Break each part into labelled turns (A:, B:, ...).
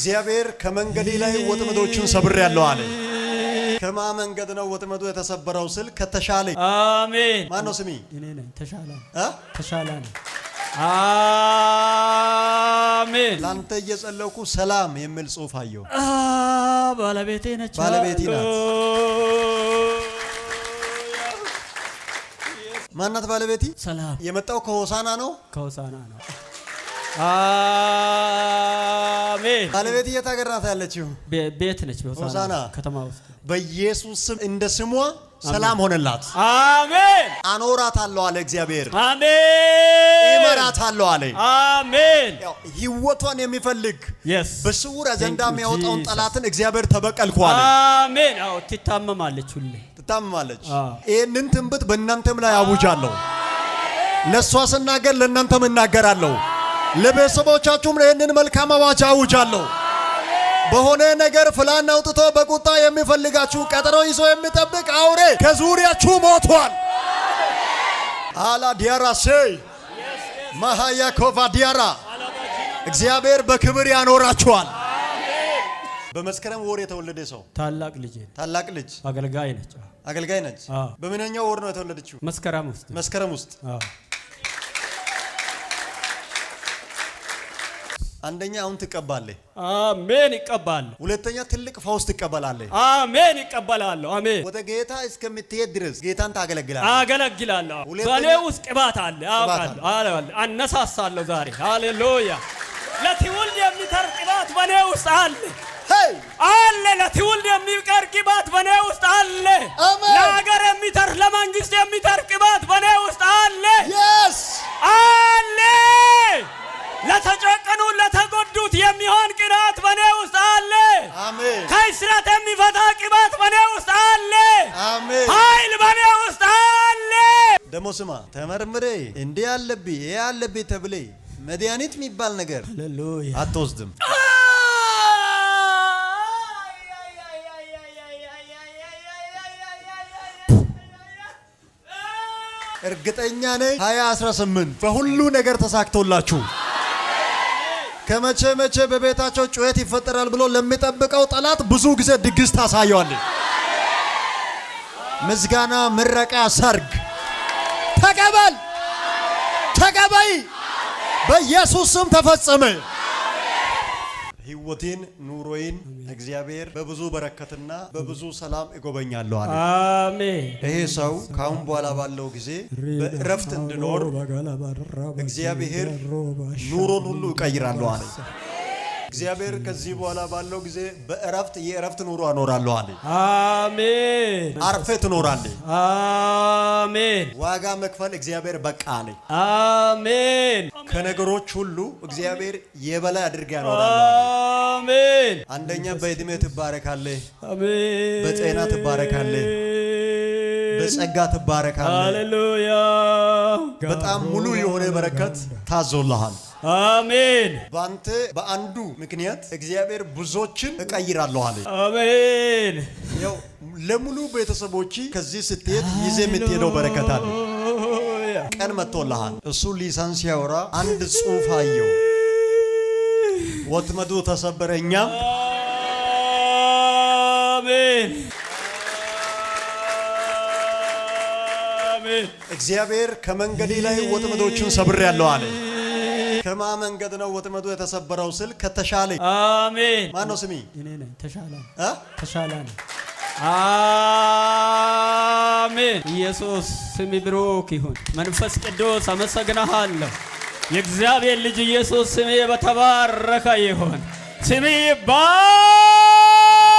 A: እግዚአብሔር ከመንገዴ ላይ ወጥመዶቹን ሰብሬያለሁ አለ። ከማ መንገድ ነው ወጥመዱ የተሰበረው ስል ከተሻለ።
B: አሜን።
A: ማን ነው ስሚ?
B: እኔ ነኝ። ተሻለ
A: እ
B: ተሻለ ነው። አሜን።
A: ላንተ እየጸለይኩ ሰላም የሚል ጽሑፍ አየሁ።
B: ባለቤቴ ነች።
A: ባለቤቴ ናት። ማናት ባለቤቲ?
B: ሰላም።
A: የመጣው ከሆሳና ነው።
B: ከሆሳና ነው። አሜን።
A: ባለቤት የት ሀገር ናት ያለችው?
B: ቤት ነች። በሆሳና
A: ሆሳና
B: ከተማ ውስጥ።
A: በኢየሱስ ስም እንደ ስሟ ሰላም ሆነላት።
B: አሜን።
A: አኖራታለሁ አለ እግዚአብሔር።
B: አሜን።
A: እመራታለሁ አለ።
B: አሜን።
A: ያው ህይወቷን የሚፈልግ በስውር አጀንዳ የሚያወጣውን ጠላትን እግዚአብሔር ተበቀልኩ አለ።
B: አሜን። አዎ፣ ትታመማለች ሁሌ።
A: ትታመማለች።
B: አዎ።
A: ይህንን ትንቢት በእናንተም ላይ አውጃለሁ። ለእሷ ስናገር ለእናንተም እናገራለሁ። ለቤተሰቦቻችሁም ይህንን መልካም አዋጅ አውጃለሁ። በሆነ ነገር ፍላን አውጥቶ በቁጣ የሚፈልጋችሁ፣ ቀጠሮ ይዞ የሚጠብቅ አውሬ ከዙሪያችሁ ሞቷል። አላ ዲያራ ሴይ ማሃያ ኮቫ ዲያራ፣ እግዚአብሔር በክብር ያኖራችኋል። በመስከረም ወር የተወለደ ሰው?
B: ታላቅ ልጅ።
A: ታላቅ ልጅ።
B: አገልጋይ ነች።
A: አገልጋይ ነች።
B: አዎ።
A: በምንኛው ወር ነው የተወለደችው?
B: መስከረም ውስጥ።
A: መስከረም ውስጥ።
B: አዎ።
A: አንደኛ አሁን ትቀባለህ።
B: አሜን። ይቀባል።
A: ሁለተኛ ትልቅ ፈውስ ትቀበላለህ።
B: አሜን። ይቀበላለሁ። አሜን።
A: ወደ ጌታ እስከምትሄድ ድረስ ጌታን ታገለግላለህ።
B: አገለግላለሁ። በእኔ ውስጥ ቅባት አለ። አውቃለሁ። አለ። አነሳሳለሁ ዛሬ። ሃሌሉያ። ለትውልድ የሚተርፍ ቅባት በእኔ ውስጥ አለ።
A: ሄይ!
B: አለ። ለትውልድ የሚቀር ቅባት በእኔ ውስጥ አለ።
A: አሜን።
B: ለሀገር የሚተርፍ፣ ለመንግስት የሚተርፍ ቅባት በእኔ ውስጥ አለ። አለ። ለተጨቀኑ፣ ለተጎዱት የሚሆን ቅባት በእኔ ውስጥ አለ።
A: አሜን።
B: ከእስራት የሚፈታ ቅባት በእኔ ውስጥ አለ።
A: አሜን።
B: ኃይል በእኔ ውስጥ አለ።
A: ደግሞ ስማ፣ ተመርምሬ እንዲህ አለብህ፣ ይሄ አለብህ ተብሌ መድኃኒት የሚባል ነገር
B: ሃሌሉያ።
A: አትወስድም። እርግጠኛ ነኝ 2018 በሁሉ ነገር ተሳክቶላችሁ ከመቼ መቼ በቤታቸው ጩኸት ይፈጠራል ብሎ ለሚጠብቀው ጠላት ብዙ ጊዜ ድግስ ታሳየዋለህ። ምስጋና፣ ምረቃ፣ ሰርግ። ተቀበል፣ ተቀበይ። በኢየሱስ ስም ተፈጸመ። ህይወቴን፣ ኑሮዬን እግዚአብሔር በብዙ በረከትና በብዙ ሰላም እጎበኛለሁ አለ።
B: አሜን።
A: ይሄ ሰው ከአሁን በኋላ ባለው ጊዜ በእረፍት እንድኖር እግዚአብሔር ኑሮን ሁሉ እቀይራለሁ አለ። እግዚአብሔር ከዚህ በኋላ ባለው ጊዜ በእረፍት፣ የእረፍት ኑሮ አኖራለሁ አለ።
B: አሜን።
A: አርፌ ትኖራለህ።
B: አሜን።
A: ዋጋ መክፈል እግዚአብሔር በቃ አለ።
B: አሜን።
A: ከነገሮች ሁሉ እግዚአብሔር የበላይ አድርጌ ያኖራለሁ አለ።
B: አሜን።
A: አንደኛ በእድሜ ትባረካለህ፣
B: አሜን።
A: በጤና ትባረካለህ፣ በጸጋ ትባረካለህ።
B: ሃሌሉያ።
A: በጣም ሙሉ የሆነ በረከት ታዞልሃል።
B: አሜን።
A: በአንተ በአንዱ ምክንያት እግዚአብሔር ብዙዎችን እቀይራለሁ አለ።
B: አሜን።
A: ያው ለሙሉ ቤተሰቦች ከዚህ ስትሄድ ይዘህ የምትሄደው በረከት አለ።
B: ሃሌሉያ።
A: ቀን መጥቶልሃል። እሱ ሊሳን ሲያወራ አንድ ጽሑፍ አየው። ወጥመዱ ተሰበረ፣ እኛም
B: አሜን። አሜን።
A: እግዚአብሔር ከመንገዴ ላይ ወጥመዶቹን ሰብሬያለሁ አለ። ከማ መንገድ ነው ወጥመዱ የተሰበረው ስል ከተሻለ።
B: አሜን።
A: ማን ነው ስሚ?
B: እኔ ነኝ። ተሻለ።
A: እ
B: ተሻለ ነው። አሜን። ኢየሱስ ስም ብሩክ ይሁን። መንፈስ ቅዱስ አመሰግናለሁ። የእግዚአብሔር ልጅ ኢየሱስ ስሜ በተባረከ ይሁን። ስሜ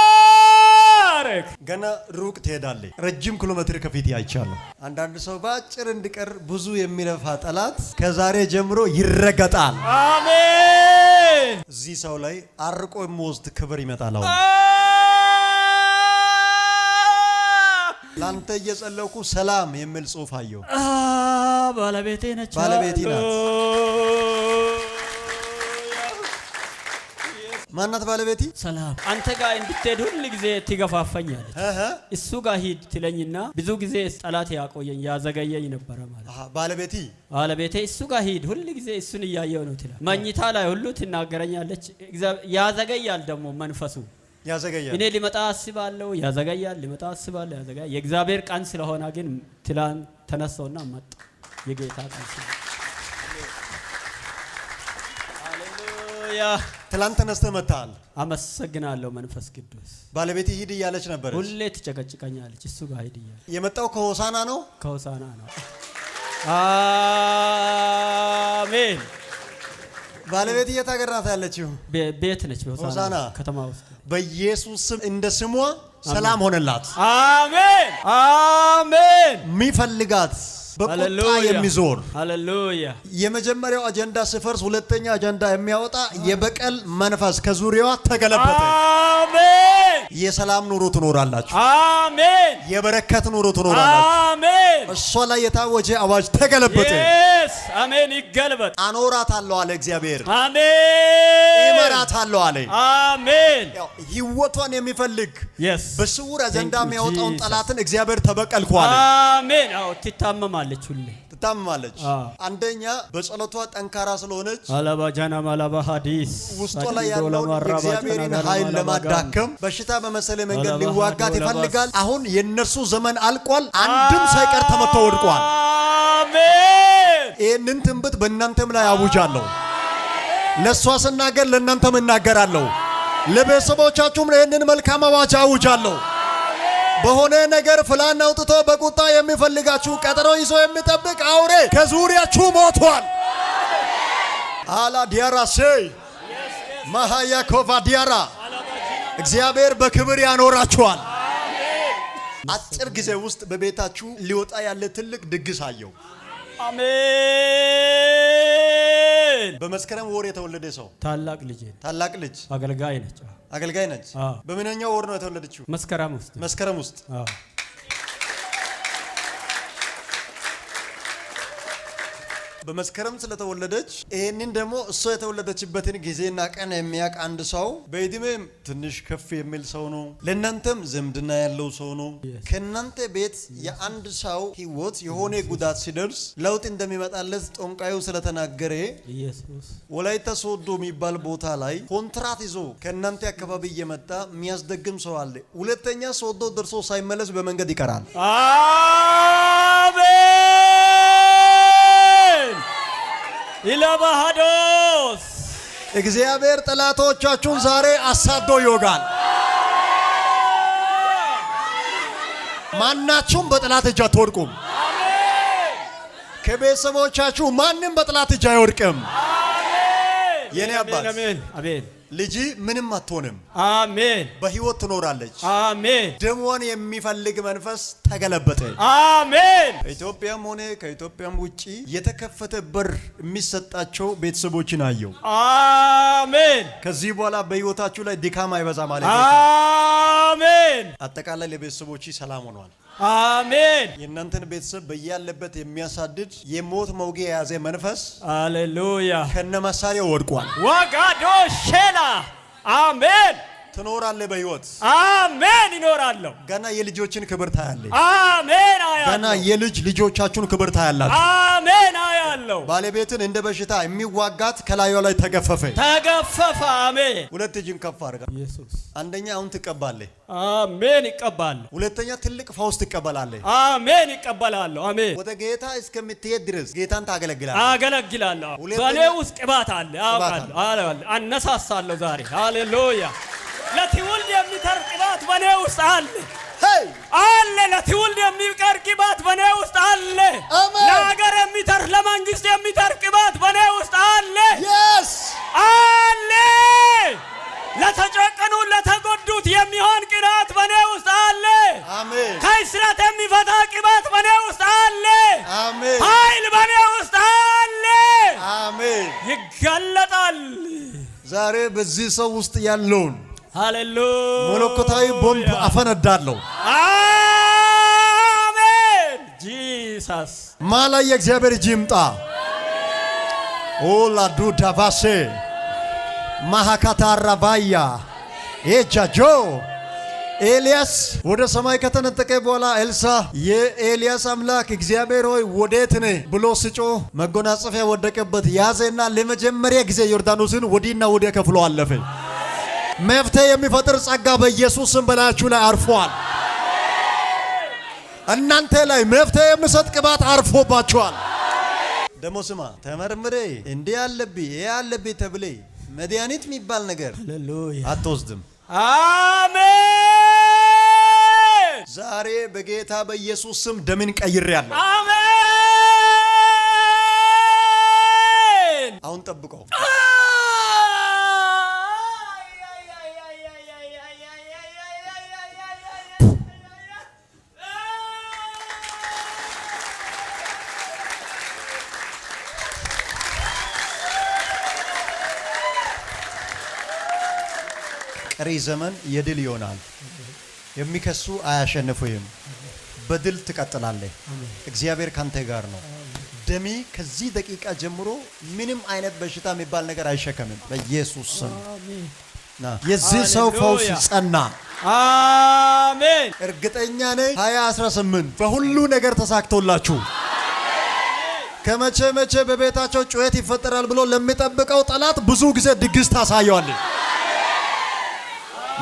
B: ይባረክ።
A: ገና ሩቅ ትሄዳለህ። ረጅም ኪሎ ሜትር ከፊት አይቻለሁ። አንዳንድ ሰው በአጭር እንዲቀር ብዙ የሚለፋ ጠላት ከዛሬ ጀምሮ ይረገጣል።
B: አሜን።
A: እዚህ ሰው ላይ አርቆ የሚወስድ ክብር ይመጣል። አሁን ላንተ እየጸለይኩ ሰላም የሚል ጽሑፍ አየሁ።
B: ባለቤቴ ነች።
A: ባለቤቴ ናት። ማናት ባለቤቲ?
B: ሰላም አንተ ጋር እንድትሄድ ሁል ጊዜ ትገፋፈኛለች። እሱ ጋር ሂድ ትለኝና ብዙ ጊዜ ጠላት ያቆየኝ ያዘገየኝ ነበረ ማለት።
A: ባለቤቲ
B: ባለቤቴ እሱ ጋር ሂድ ሁል ጊዜ እሱን እያየው ነው ትላለች። መኝታ ላይ ሁሉ ትናገረኛለች። ያዘገያል ደግሞ መንፈሱ
A: ያዘገያል።
B: እኔ ሊመጣ አስባለሁ፣ ያዘገያል። ሊመጣ አስባለሁ፣ ያዘገያል። የእግዚአብሔር ቀን ስለሆነ ግን ትላንት ተነሳውና መጣ። የጌታ ቀን ስለሆነ ሃሌሉያ።
A: ትላንት ተነስተህ መጥተሃል።
B: አመሰግናለሁ መንፈስ ቅዱስ።
A: ባለቤት ሂድ እያለች ነበረች።
B: ሁሌ ትጨቀጭቀኛለች። እሱ ጋር ሂድ እያለች።
A: የመጣው ከሆሳና ነው።
B: ከሆሳና ነው። አሜን።
A: ባለቤት የት ሀገር ናት ያለችው?
B: ቤት ነች፣ በሆሳና ከተማ ውስጥ።
A: በኢየሱስ ስም እንደ ስሟ ሰላም ሆነላት።
B: አሜን አሜን።
A: የሚፈልጋት በቁጣ የሚዞር
B: ሃሌሉያ።
A: የመጀመሪያው አጀንዳ ሲፈርስ ሁለተኛ አጀንዳ የሚያወጣ የበቀል መንፈስ ከዙሪያዋ ተገለበጠ።
B: አሜን።
A: የሰላም ኑሮ ትኖራላችሁ።
B: አሜን።
A: የበረከት ኑሮ ትኖራላችሁ።
B: አሜን።
A: እሷ ላይ የታወጀ አዋጅ ተገለበጠ።
B: Yes፣ አሜን። ይገልበጥ።
A: አኖራታለሁ አለ እግዚአብሔር።
B: አሜን።
A: እመራታለሁ አለ።
B: አሜን።
A: ህይወቷን የሚፈልግ በስውር አጀንዳ የሚያወጣውን ጠላትን እግዚአብሔር ተበቀልኩ አለ።
B: አሜን። አዎ፣ ትታመማለች፣ ሁሌ
A: ትታመማለች። አንደኛ በጸሎቷ ጠንካራ ስለሆነች
B: አላባ ጃና ማላባ ሀዲስ
A: ውስጧ ላይ ያለውን የእግዚአብሔርን ኃይል ለማዳከም በሽታ በመሰለ መንገድ ሊዋጋት ይፈልጋል። አሁን የእነርሱ ዘመን አልቋል። አንድም ሳይቀር ተመቶ ወድቋል።
B: አሜን።
A: ይህንን ትንቢት በእናንተም ላይ አውጃለሁ። ለእሷ ስናገር ለእናንተም እናገራለሁ። ለቤተሰቦቻችሁም ይህንን መልካም አዋጅ አውጃለሁ። በሆነ ነገር ፍላን አውጥቶ በቁጣ የሚፈልጋችሁ ቀጠሮ ይዞ የሚጠብቅ አውሬ ከዙሪያችሁ ሞቷል። አላ ዲያራ ሴይ ማሃያ ኮቫ ዲያራ እግዚአብሔር በክብር ያኖራችኋል። አጭር ጊዜ ውስጥ በቤታችሁ ሊወጣ ያለ ትልቅ ድግስ አየው።
B: አሜን።
A: በመስከረም ወር የተወለደ ሰው
B: ታላቅ ልጅ
A: ታላቅ ልጅ
B: አገልጋይ ነች።
A: አገልጋይ ነች። በምንኛው ወር ነው የተወለደችው?
B: መስከረም ውስጥ።
A: መስከረም ውስጥ። በመስከረም ስለተወለደች ይህንን ደግሞ እሷ የተወለደችበትን ጊዜና ቀን የሚያውቅ አንድ ሰው በእድሜም ትንሽ ከፍ የሚል ሰው ነው። ለእናንተም ዝምድና ያለው ሰው ነው። ከእናንተ ቤት የአንድ ሰው ሕይወት የሆነ ጉዳት ሲደርስ ለውጥ እንደሚመጣለት ጠንቋዩ ስለተናገረ ወላይታ ሶዶ የሚባል ቦታ ላይ ኮንትራት ይዞ ከእናንተ አካባቢ እየመጣ የሚያስደግም ሰው አለ። ሁለተኛ ሶዶ ደርሶ ሳይመለስ በመንገድ ይቀራል።
B: አሜን። ኢለባሃዶስ
A: እግዚአብሔር ጠላቶቻችሁን ዛሬ አሳዶ ይወጋል። ማናችሁም በጠላት እጅ አትወድቁም። ከቤተሰቦቻችሁ ማንም በጠላት እጅ አይወድቅም። የኔ አባት
B: አሜን።
A: ልጅ ምንም አትሆንም።
B: አሜን።
A: በህይወት ትኖራለች።
B: አሜን።
A: ደሟን የሚፈልግ መንፈስ ተገለበጠ።
B: አሜን።
A: ከኢትዮጵያም ሆነ ከኢትዮጵያም ውጪ የተከፈተ በር የሚሰጣቸው ቤተሰቦችን አየው።
B: አሜን።
A: ከዚህ በኋላ በህይወታችሁ ላይ ድካም አይበዛም ማለት ነው።
B: አሜን።
A: አጠቃላይ ለቤተሰቦች ሰላም ሆኗል።
B: አሜን።
A: የእናንተን ቤተሰብ በያለበት የሚያሳድድ የሞት መውጊያ የያዘ መንፈስ
B: ሃሌሉያ
A: ከነመሳሪያው ወድቋል።
B: ወጋዶ ሼላ አሜን።
A: ትኖራለህ በህይወት።
B: አሜን። ይኖራለሁ።
A: ገና የልጆችን ክብር ታያለህ።
B: አሜን። አያለሁ።
A: ገና የልጅ ልጆቻችሁን ክብር ታያላችሁ።
B: አሜን። አያለሁ።
A: ባለቤትን እንደ በሽታ የሚዋጋት ከላዩ ላይ ተገፈፈ፣
B: ተገፈፈ። አሜን።
A: ሁለት እጅን ከፍ አድርጋ
B: ኢየሱስ።
A: አንደኛ አሁን ትቀባለህ።
B: አሜን። ይቀባለሁ።
A: ሁለተኛ ትልቅ ፈውስ ትቀበላለህ።
B: አሜን። ይቀበላለሁ። አሜን።
A: ወደ ጌታ እስከምትሄድ ድረስ ጌታን ታገለግላለህ።
B: አገለግላለሁ። በእኔ ውስጥ ቅባት አለ። አውቃለሁ። አነሳሳለሁ ዛሬ። ሃሌሉያ። ለትውልድ የሚተርፍ ቅባት በእኔ ውስጥ አለ አለ። ለትውልድ የሚቀር ቅባት በእኔ ውስጥ አለ። ለሀገር የሚተርፍ ለመንግስት የሚተርፍ ቅባት በእኔ ውስጥ አለ አለ። ለተጨቀኑ ለተጎዱት የሚሆን ቅባት በእኔ ውስጥ አለ። ከእስራት የሚፈታ ቅባት በእኔ ውስጥ አለ። ኃይል በእኔ ውስጥ አለ። ይገለጣል።
A: ዛሬ በዚህ ሰው ውስጥ ያለውን
B: ሃሌሉያ
A: መለኮታዊ ቦምብ አፈነዳለሁ።
B: አሜን። Jesus
A: ማላ የእግዚአብሔር እጅ ይምጣ። ኦላዱ ዳቫሴ ማሃካታራ ባያ ኤጃጆ ኤልያስ ወደ ሰማይ ከተነጠቀ በኋላ ኤልሳ የኤልያስ አምላክ እግዚአብሔር ሆይ ወዴት ነህ ብሎ ሲጮህ መጎናጸፊያ ወደቀበት፣ ያዘና ለመጀመሪያ ጊዜ ዮርዳኖስን ወዲህና ወዲያ ከፍሎ አለፈ። መፍትሄ የሚፈጥር ጸጋ በኢየሱስ ስም በላያችሁ ላይ አርፏል። እናንተ ላይ መፍትሄ የሚሰጥ ቅባት አርፎባችኋል። ደግሞ ስማ፣ ተመርምሬ እንዲህ ያለብህ ይሄ ያለብህ ተብሌ መድኃኒት የሚባል ነገር አትወስድም።
B: አሜን።
A: ዛሬ በጌታ በኢየሱስ ስም ደምን ቀይሬያለሁ።
B: አሜን።
A: አሁን ጠብቀው። ቀሪ ዘመን የድል ይሆናል። የሚከሱ አያሸንፉህም። በድል ትቀጥላለህ። እግዚአብሔር ካንተ ጋር ነው። ደሜ ከዚህ ደቂቃ ጀምሮ ምንም አይነት በሽታ የሚባል ነገር አይሸከምም። በኢየሱስ ስም የዚህ ሰው ፈውስ ጸና።
B: አሜን።
A: እርግጠኛ ነኝ 2018 በሁሉ ነገር ተሳክቶላችሁ ከመቼ መቼ በቤታቸው ጩኸት ይፈጠራል ብሎ ለሚጠብቀው ጠላት ብዙ ጊዜ ድግስ ታሳየዋለህ።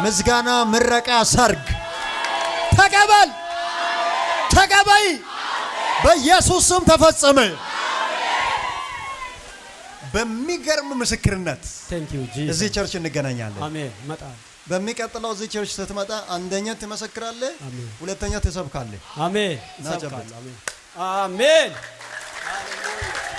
A: ምስጋና፣ ምረቃ፣ ሰርግ ተቀበል፣ ተቀበይ። በኢየሱስ ስም ተፈጸመ። በሚገርም ምስክርነት እዚህ church እንገናኛለን።
B: አሜን።
A: በሚቀጥለው እዚህ church ስትመጣ አንደኛ ትመሰክራለህ፣ ሁለተኛ ትሰብካለህ።
B: አሜን። አሜን።